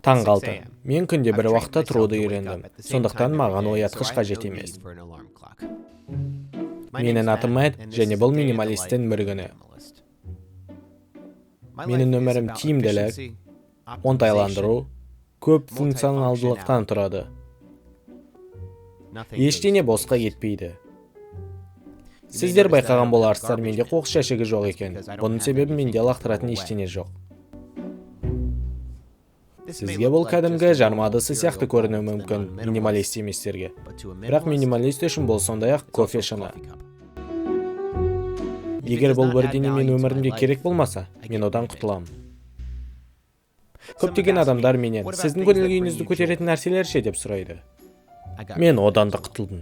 Таңғы 6. Мен күнде бір уақытта тұруды үйрендім. Сондықтан маған оятқыш қажет емес. Менің атым Мэтт, және бұл минималисттің бір күні. Менің өмірім тиімділік, оңтайландыру, көп функционалдылықтан тұрады. Ештеңе босқа кетпейді. Сіздер байқаған боларсыздар, менде қоқыс жәшігі жоқ екен. Бұның себебі менде лақтыратын ештеңе жоқ. Сізге бұл кәдімгі жарма ыдысы сияқты көрінуі мүмкін минималист еместерге. Бірақ минималист үшін бұл сондай-ақ кофе шыны. Егер бұл бірдеңе мен өмірімде керек болмаса, мен одан құтыламын. Көптеген адамдар менен сіздің көңіл күйіңізді көтеретін нәрселер ше деп сұрайды. Мен одан да құтылдым.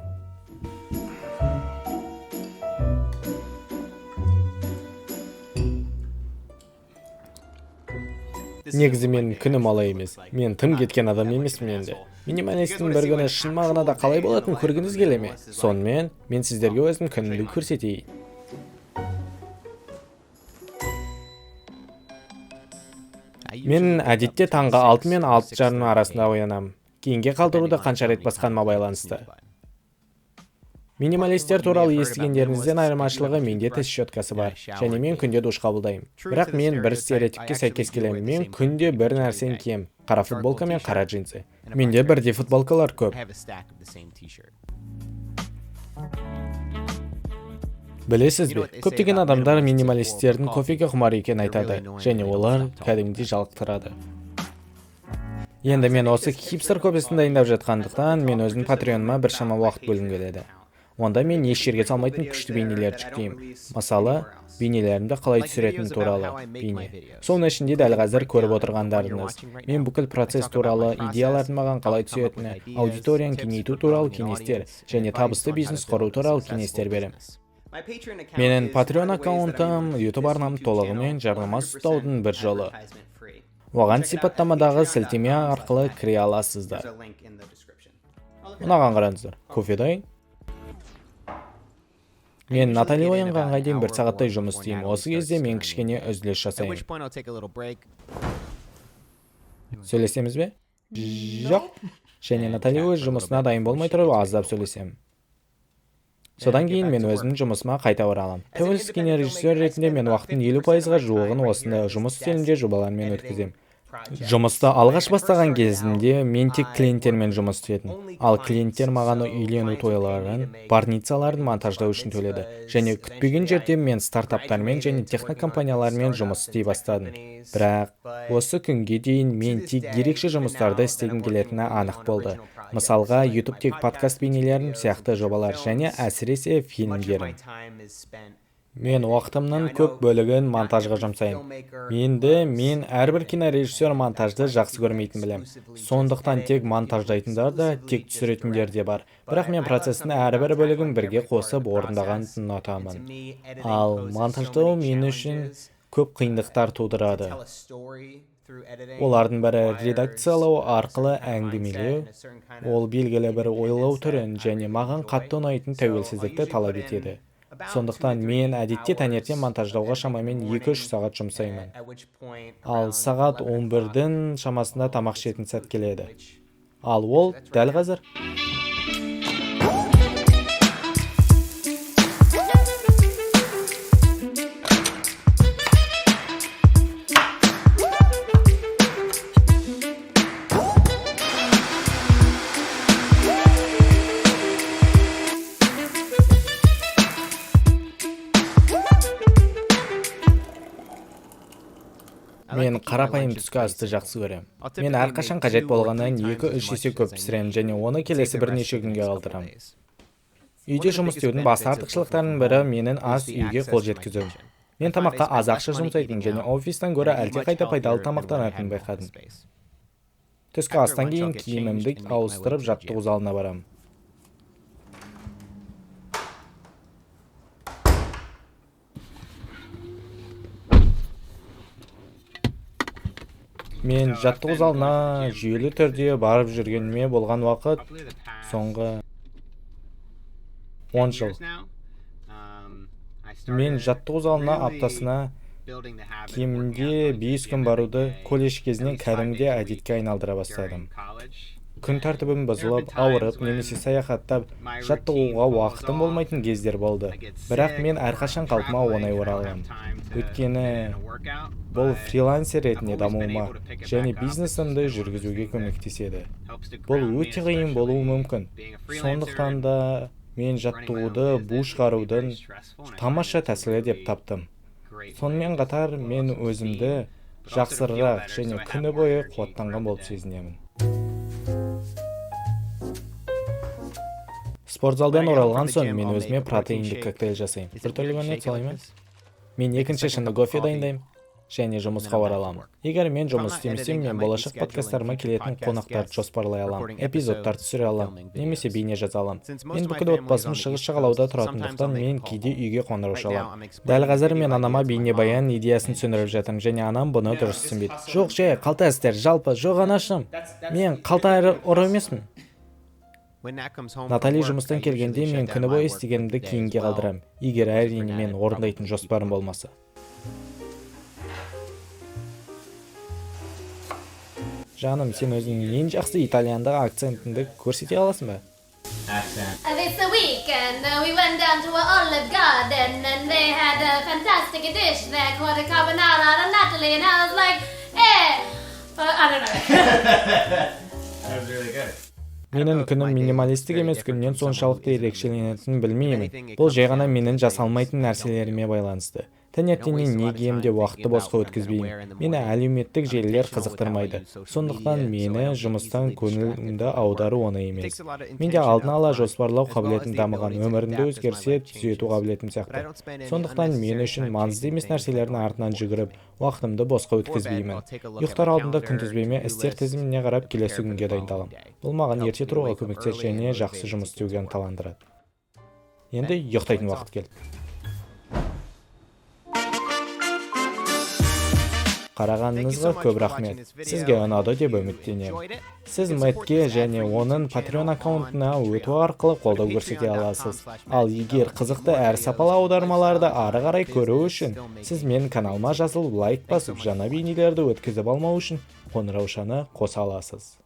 Негізі мен күнім алай емес. Мен тым кеткен адам емеспін енді. Минималисттің бір күні шын мағынада қалай болатынын көргіңіз келе ме? Сонымен, мен сіздерге өзім күнімді көрсетейін. Мен әдетте таңғы 6 мен 6:30 арасында оянамын. Кейінге қалдыруды қанша рет басқаныма байланысты. Минималисттер туралы естігендеріңізден айырмашылығы менде тіс щеткасы бар, және мен күнде душ қабылдаймын. Бірақ мен бір стереотипке сәйкес келемін. Мен күнде бір нәрсені киемін. Қара футболка мен қара джинсы. Менде бірдей футболкалар көп. Білесіз бе, көптеген адамдар минималистердің кофеге құмар екенін айтады, және олар кәдімгідей жалықтырады. Енді мен осы хипстер кофесін дайындап жатқандықтан, мен өзімнің патреоныма біршама уақыт бөлгім келеді. Онда мен еш жерге салмайтын күшті бейнелерді жүктеймін. Мысалы, бейнелерімді қалай түсіретінім туралы бейне. Соның ішінде дәл қазір көріп отырғандарыңыз. Мен бүкіл процесс туралы, идеялардың маған қалай түсетіні, аудиторияны кеңейту туралы кеңестер және табысты бизнес құру туралы кеңестер беремін. Менің Patreon аккаунтым YouTube арнам толығымен жарнама ұстаудың бір жолы. Оған сипаттамадағы сілтеме арқылы кіре аласыздар. Мынаған қараңыздар. Кофе дайын. Мен Натали оянғанға дейін бір сағаттай жұмыс істеймін. Осы кезде мен кішкене үзіліс жасаймын. Сөйлесеміз бе? Жоқ. Және Натали өз жұмысына дайын болмай тұрып аздап сөйлесемін. Содан кейін мен өзімнің жұмысыма қайта ораламын. Тәуелсіз кинорежиссер ретінде мен уақыттың 50%-ға жуығын осындай жұмыс үстелінде жобалармен өткіземін. Жұмысты алғаш бастаған кезімде мен тек клиенттермен жұмыс істедім. Ал клиенттер маған үйлену тойларын, барницаларын монтаждау үшін төледі. Және күтпеген жерде мен стартаптармен және технокомпаниялармен жұмыс істей бастадым. Бірақ осы күнге дейін мен тек ерекше жұмыстарды істегім келетіні анық болды. Мысалға, YouTube-тегі подкаст бейнелерім сияқты жобалар және әсіресе фильмдерім. Мен уақытымның көп бөлігін монтажға жұмсаймын. Енді мен әрбір кинорежиссер монтажды жақсы көрмейтін білем. Сондықтан тек монтаждайтындар да, тек түсіретіндер де бар. Бірақ мен процестің әрбір бөлігін бірге қосып орындағанды ұнатамын. Ал монтаждау мен үшін көп қиындықтар тудырады. Олардың бірі редакциялау арқылы әңгімелеу, ол белгілі бір ойлау түрін және маған қатты ұнайтын тәуелсіздікті талап етеді. Сондықтан мен әдетте таңертең монтаждауға шамамен 2-3 сағат жұмсаймын. Ал сағат 11-дің шамасында тамақ ішетін сәт келеді. Ал ол дәл қазір. Мен қарапайым түскі асты жақсы көрем. Мен әрқашан қажет болғаннан 2-3 есе көп пісіремін және оны келесі бірнеше күнге қалдырамын. Үйде жұмыс істеудің басты артықшылықтарының бірі менің ас үйге қол жеткізуім. Мен тамаққа аз ақша жұмсайтын және офистан гөрі әлдеқайда пайдалы тамақтанатынын байқадым. Түскі астан кейін киімімді ауыстырып жаттығу залына барамын. Мен жаттығу залына жүйелі түрде барып жүргеніме болған уақыт соңғы 10 жыл. Мен жаттығу залына аптасына Кемінде 5 күн баруды колледж кезінен кәдімгідей әдетке айналдыра бастадым. Күн тәртібім бұзылып, ауырып немесе саяхаттап, жаттығуға уақытым болмайтын кездер болды. Бірақ мен әрқашан қалпыма оңай ораламын. Өйткені бұл фрилансер ретінде дамуыма және бизнесімді жүргізуге көмектеседі. Бұл өте қиын болуы мүмкін. Сондықтан да мен жаттығуды бу шығарудың тамаша тәсілі деп таптым. Сонымен қатар мен өзімді жақсырақ және күні бойы қуаттанған болып сезінемін. Спортзалдан оралған соң мен өзіме протеинді коктейль жасаймын. Біртүрлі көрінеді, солай ма? Мен екінші шыны кофе дайындаймын және жұмысқа ораламын. Егер мен жұмыс істемесем, мен болашақ подкасттарыма келетін қонақтарды жоспарлай аламын, эпизодтар түсіре аламын немесе бейне жаза аламын. Мен бүкіл отбасым шығыс жағалауда тұратындықтан мен кейде үйге қоңырау шаламын. Дәл қазір мен анама бейнебаян идеясын түсіндіріп жатырмын және анам бұны дұрыс түсінбейді. Жоқ, жай қалта істер, жалпы жоқ анашым. Мен қалта ұры емеспін. Натали жұмыстан келгенде мен күні бойы істегенімді кейінге қалдырамын, егер әрине мен орындайтын жоспарым болмаса. Жаным, сен өзіңнің ең жақсы итальяндық акцентіңді көрсете аласың ба? And it's the weekend, we went down to an Olive Garden and they had a fantastic dish there called a carbonara and Natalie and I was like, I don't know. That was really good. Менің күнім минималистік емес күннен соншалықты ерекшеленетінін білмеймін. Бұл жай ғана менің жасалмайтын нәрселеріме байланысты. Таңертеңнен не киемін деп уақытты босқа өткізбеймін. Мені әлеуметтік желілер қызықтырмайды. Сондықтан мені жұмыстан көңілімді аудару оңай емес. Менде алдын ала жоспарлау қабілетім дамыған, өмірімді өзгерсе түзету қабілетім сияқты. Сондықтан мен үшін маңызды емес нәрселердің артынан жүгіріп, уақытымды босқа өткізбеймін. Ұйықтар алдында күнтізбеме істер тізіміне қарап келесі күнге дайындаламын. Бұл маған ерте тұруға көмектеседі және жақсы жұмыс істеуге ынталандырады. Енді ұйықтайтын уақыт келді. Қарағаныңызға көп рахмет. Сізге ұнады деп үміттенемін. Сіз Мэтке және оның Patreon аккаунтына өту арқылы қолдау көрсете аласыз. Ал егер қызықты әрі сапалы аудармаларды ары қарай көру үшін, сіз менің каналыма жазылып, лайк басып, жаңа бейнелерді өткізіп алмау үшін қоңыраушаны қоса аласыз.